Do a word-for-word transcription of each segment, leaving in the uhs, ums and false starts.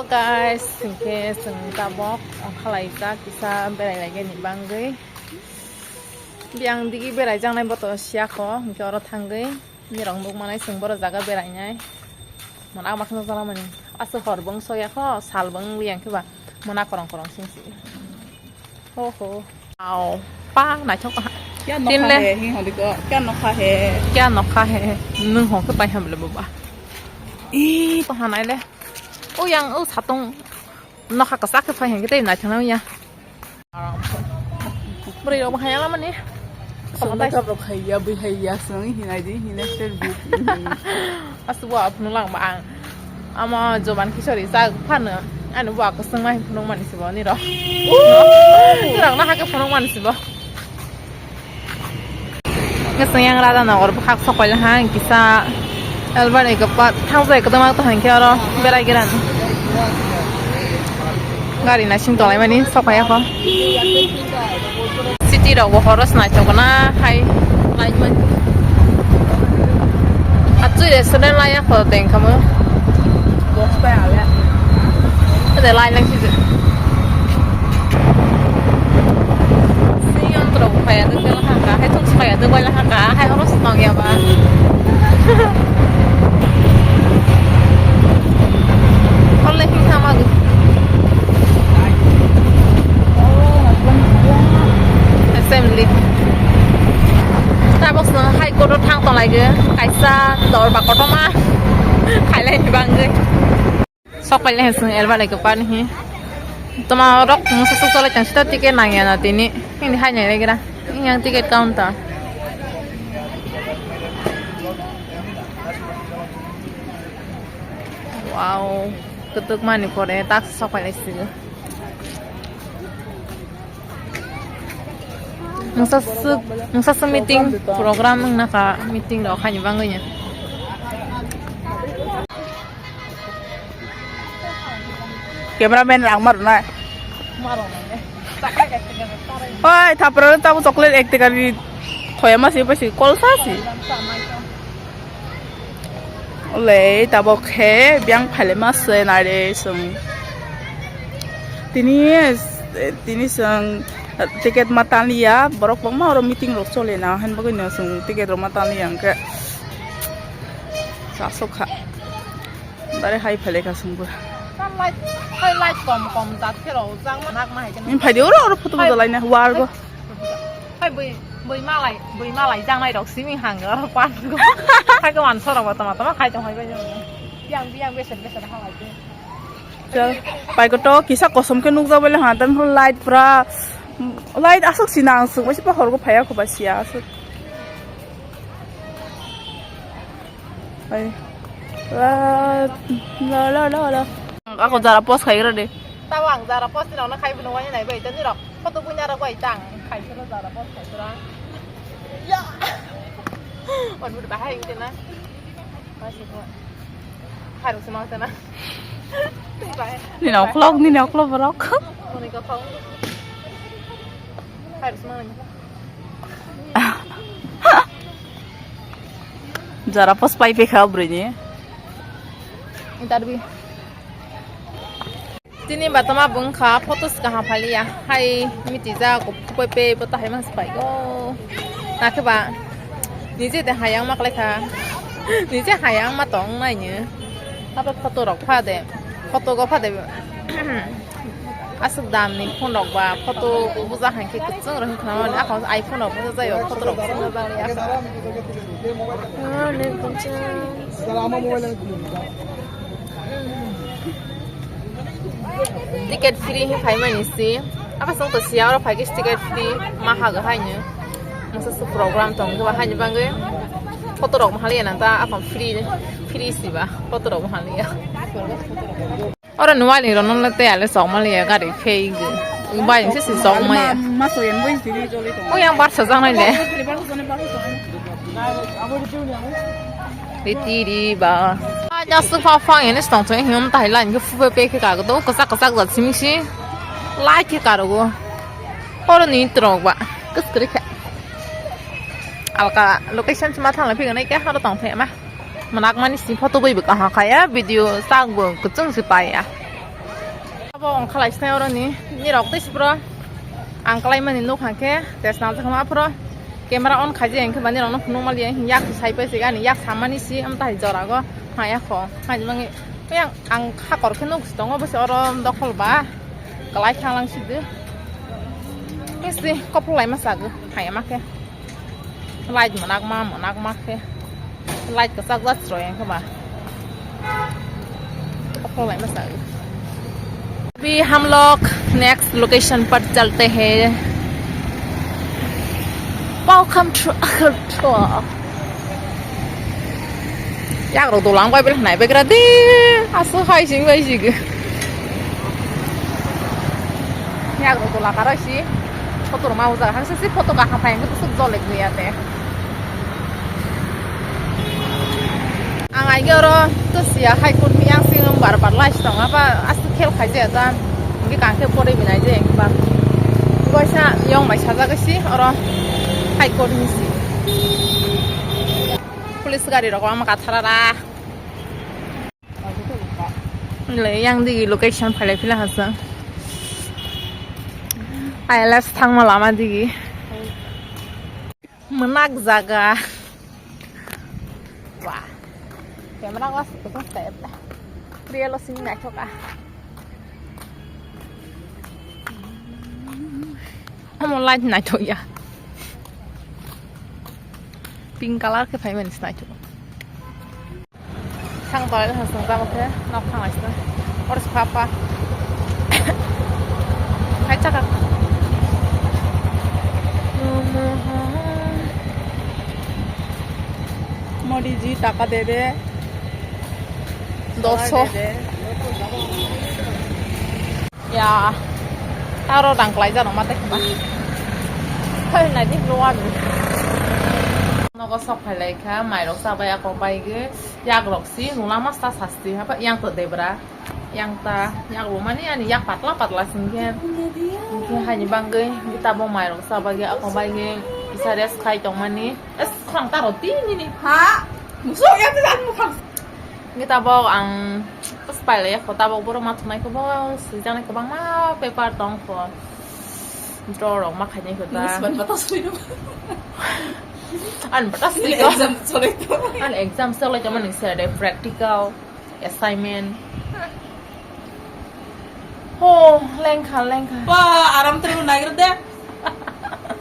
Guys, hinkhe chwng tabok ongkhalaijak kisa berai laigani bagwi. Biyang digi berai jaknai boto siyakho, hinkhe oro thangwi nirok nukmanai chwng boro jaga berainai. Mona ama kheno jala mani. Aswk hor bo wng sokya kho, sal bo wng liya khe ba. Mona korong korong sing si. Ho ho. Au. Pa naithok ha. Kya Tin nokha le. He, hi hodi ko? Kya nokha he? Kya nokha he? Nwng hon khe pai ham le baba. Ih, to hanai le. O yang o satong nokha kwchak khe phai hwn khe tei naithok ya. Bwrwi rok bo haya lamani. Sanda kap rok haya, bui haya, swng hinai di, hinai ter bi. Asu bo aphunu lang ba ang. Ama joban kisori sa phano. Ani bo ako swng mai phunuk mani sibo ni ro. Ni rok na hake phunuk mani sibo. Ngeseng yang Radha Nagar bwkhak sok paila ha kisa Albert Eco Park thangjai kwdwma to hankhe oro berai giran. Gari naising tonglaimani sok paiya kho. City rok bo horo se naithok na hai laimani. Atwi restaurant laiya kho tengkha mo. Ede lai lang sijak. Siyong trok phaya de tela haka, hai thung phaya de baila haka, hai oro sitong ya ba. Ole hing sama gu. Assembly. Tabok song hai kotor thang tong lai ge, kaisa dor ba kotor ma, khai lai bang ge. Sok paile henseng elba lai kepar ni hi. Toma rok mungsa sok tolai tang sita ticket nang ya na tini. Ini hai nai lagi ra. Ini yang ticket counter. Wow, ketuk mani pore tak sok paile sih. Mungsa suk, mungsa suk meeting program wng naka meeting rok haini bagwi nya. Cameraman rang mar na. Oi, thapra tabo chocolate ek tekari thoya ma si pasi kol sa si. Olei tabok khe biyang phailema se naire chwng. Tini, tini chwng ticket ma tanliya, borok kwbangma oro meeting rok chole na, hain bagwi no chwng ticket rok ma tanliya hwnkhe chasok kha. Bare hai phailai kha chwngbo. Tam light, hai light kom kom jat khe rw jak ma nak ma hai khe. Nini phaidi oro, oro photo bodo laina war go. Hai bui, bui malai, bui malai jangnai rok simi hang aro pan go. Hai ko wan sora ba tama tama khai tong hai bai. Biang biang besar besar halai ke. Chal, pai ko to kisa kosom ke nukjak bai le ha, tam light pura, light aswk si nang swk bai si pa hor go phaya kho ba siya aswk. Ai. La, la, la, la, la. Ako jara post khai ro de. Tawa ang jara post ni rok na khai buno wani nai bai tani rok. Photo buina rok bai tang. Khai sura jara post khai sura. Ya. On budu bahai ingte na. Masih ko. Harus semang sana. Ni nok lok, ni nok lok borok. Moni ko phone. Harus semang. Jara post pai pekha bwrwini. Interview. Tini batama bwngkha photos kaham phaliya. Hai miti ja ko poi pe bota hai mas pai go. Nakhe ba. Nije de hayang maklai kha. Nije hayang ma tong nai ni. Apa photo rok pha de. Photo go pha de. Aswk dam ni phone rok ba photo buja hai khe kwchwng rok wngkha na mani, akhor iPhone rok buja jai o photo rok kwchwng rok bang ya kha. Ticket free hi phai mani si, abo song to siya oro phai khe ticket free ma ha ga hai ni. Masa su program tong khe ba hai ni bagwi photo rok ma haliya nang ta akhor free, free si ba photo rok ma haliya. Oro nuwali rok nonle tei ale chokmani ya gari phei bai se se chokmani. Ma, ma soyan bai sini joli tong. O yang barsa jangnai le. Riti ri ba. Anya su fa fa yani stong chong hinom tai line ke fu pe ke ka do kwchak kwchak jat simi si. Lai ke ka ro go. Oro ni trok ba. Kus kri kha. Alka location sima thang le phi nai ke haro tong the ma. Manak mani si photo bai bwkha ha kaya video sak bo kwchwng si paiya. Bo wng khalai sinai oro ni, ni rok tei sipro. Ang kalai mani nuk hang khe, tes nang thangma aphro. Camera on khaijak hing khe ba ni rok no phunuk mali ya, yak sai pai se ani yak samani si, am tai jora go, ha ya kho. Hai mangi, yang ang kha kor khe nuk si tongo, bo se oro dokhol ba. Kalai thang lang si de. Tes ni koplai ma sa go, ha ya ma khe. Light mwnakma, mwnakma khe. Light kwchak jak chwrai wngkhe ba. Aphro lai ma chai. Abhi hum log next location par chalte hain. Welcome to Agartala. Yak rok dolang bai bela nai bai gra de. Aswk hai sing bai sing. Yak rok dola karo si. Photo rok ma ujak hangsa si photo kaham phai hwnkhe kusuk jolek ya te. Ang aige oro to siya High Court ni yang sing bar bar lai tong aba aswk khel khai jaya ta. Hwnkhe kang khe pore binai je ba. Goisa yong bai sajagwi si oro High Court ni si. Police gari rok ama kathara ra. Le yang digi location phailai phila hasa. I L S thangma lama digi. Mwnakjaga. Wah. Camera was itu step. Real sing naithoka. Amo light naithok ya. Pink color khe phaimani naithok. Thang tolai no hasung tamo khe nok thang laisna. Oro se pha pha. Hai chaka. Modi ji taka de de. Doso. Ya, taro dang klai jano mate khna. Hai nai di luar. Nogo sok phai lai kha, mairok chabai ako baigwi, yak rok si nula masta sasti hapa yang to debra. Yang ta, yak bo mani ani yak patla patla singkhe. Hingkhe haini bangwi, hingkhe tabok mairok chabai ako baigwi, kisa rest khai tongmani. Es, khorang taro tini ni. Ha? Musuk yang tu jan mukhang. Hingke tabok ang pai lai kho, tabok borok ma thunai khe bo swijak nai kwbangma paper tong kho. Draw rok ma khainai kho ta. English ban bata sui do. An bata sui do. Exam cholai to. An exam cholai to mani sir de practical, assignment. Ho, lengkha, lengkha. Ba, aram tero naigra de.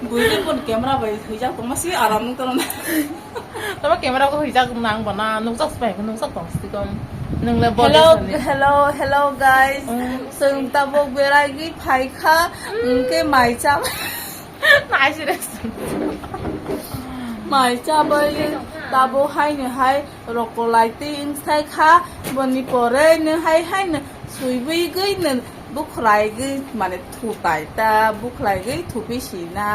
Buini pon camera bai huijak tongma si aram tero na. Tama camera ko huijak nang bana, nukjak spai ko nukjak tong si kom. Nung le body Hello, sani. Hello, hello guys. Mm. Chwng tabok berai gi phaikha, mm, hwnkhe mai cha. Nai si re. Mai cha bai tabok hai ni hai roko lai twi wng sai kha, boni pore nung hai hai no sui bui gwi no bukhlai gwi mane thutai ta bukhlai gwi thupi si na.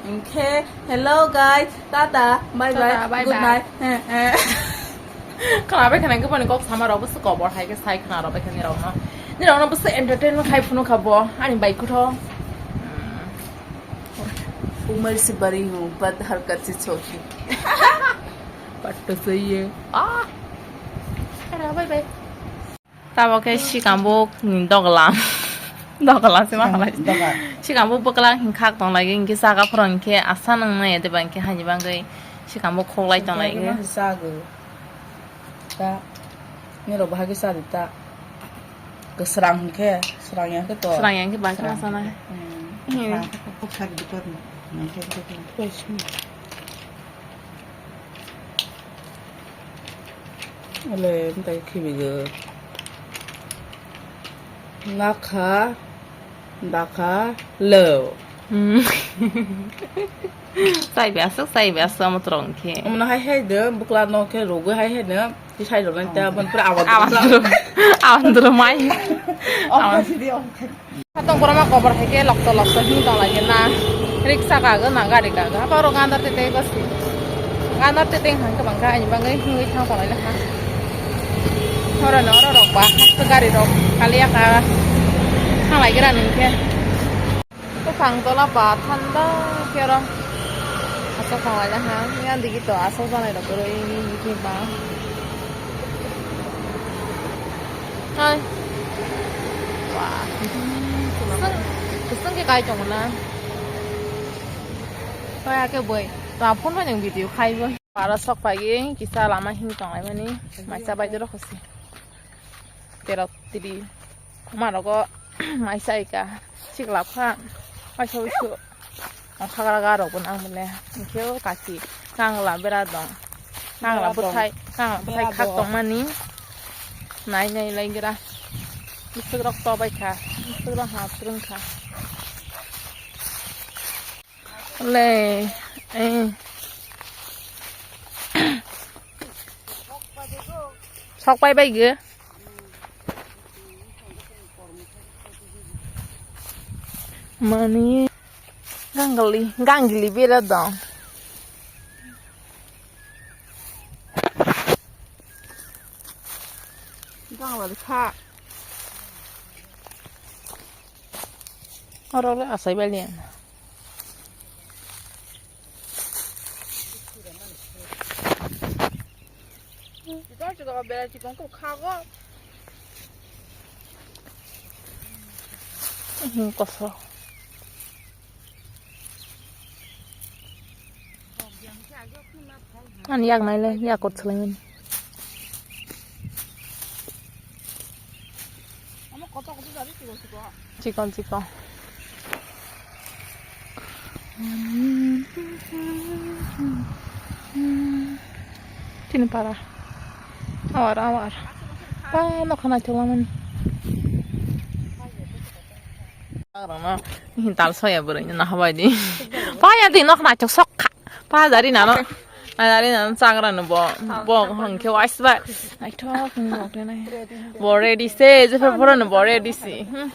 Hwnkhe, hello guys, tata, bye bye, tata, bye good bye. Night. Khwna bai khwna khe boni kok sama rok bwswk kobor hai khe sai khwna rok bai khe nirok no. Nirok no bwswk entertainment khai phunu kha bo, ani bai kutho. Umar se bari hu, bad harkat se choti. Patto sahiye. Ah. Tata, bye bye. Tabo khe sikambuk ni doglam. Doglam se ma khalai. Doga. Sikambuk bwkla hing khak tong lagi, hingke saka phoro hingke asa nang nai de bangke hani bangke sikambuk khok lai tong lagi. Sago. Ta. Ni ro bahagi sa ta. Kwsrang hingke, swrang yang ke to. Swrang yang ke bangke ma sana. Hmm. Hmm. Khak di kor. Nang ke to. Ole, mtai khibigo. Nakha, dakha, lo. Hmm. Sai biasa, sai biasa mo trong khe. Amna hai hai de, bukla no khe rogo hai hai de, ki sai ro nang ta, ban pura awan. Awan dro, awan dro mai. Awan. Awan. Hatong borok ma kobor hai khe lokto lokto hing tong lai na. Riksa kago na gari kago. Hapa oro gandar tete gosi. Gandar tete hang khe bangkha ani bangwi hingwi thang tong lai na ha. Oro no oro rok ba haste gari rok kaliya ka. Thang lai gra nung khe. Buphang tola ba thanda khe oro. Asok thang lai na ha. Yang digi to asok janai rok oro ini ini khe ba. Hai. Kusung, kusung ke kai tong na. Kaya ke boy. To phone bai nang video khai bo. Para sok pai kisa lama hing tong lai mani. Mai cha bai doro khosi. Tero tiri. Marogo mai cha ika. Chikla pha. Mai cha usu. Hagra ga rok bo nang bole. Hingke o kaki kangla bera dong. Kangla bera dong. Bwthai, kangla bwthai bera khak dong. Tongmani. Nai nai lai gra. Bwswk rok to bai kha. Bwswk rok ha swrwng kha. Le. Eh. Sok pai bai ge. Mani gangli, gangli bera dong. Gangla de kha. Oro le asai balian. Chikon chikon bera chikon kok khago. Hmm, koso. Ani yak nai le, yak kot selai mani. Chikon, chikon. Chini para. Awar, awar. Pa, nokha naithok lamani. Tal soya bwrwi no nahabai di. Pa ya di nok naithok sok kha. Pa dari nano. Dari nano chagra no bo. Bo hongke wais ba. Naithok ni nok le nai. Bo ready se, je phe phoro no bo ready se. Hmm.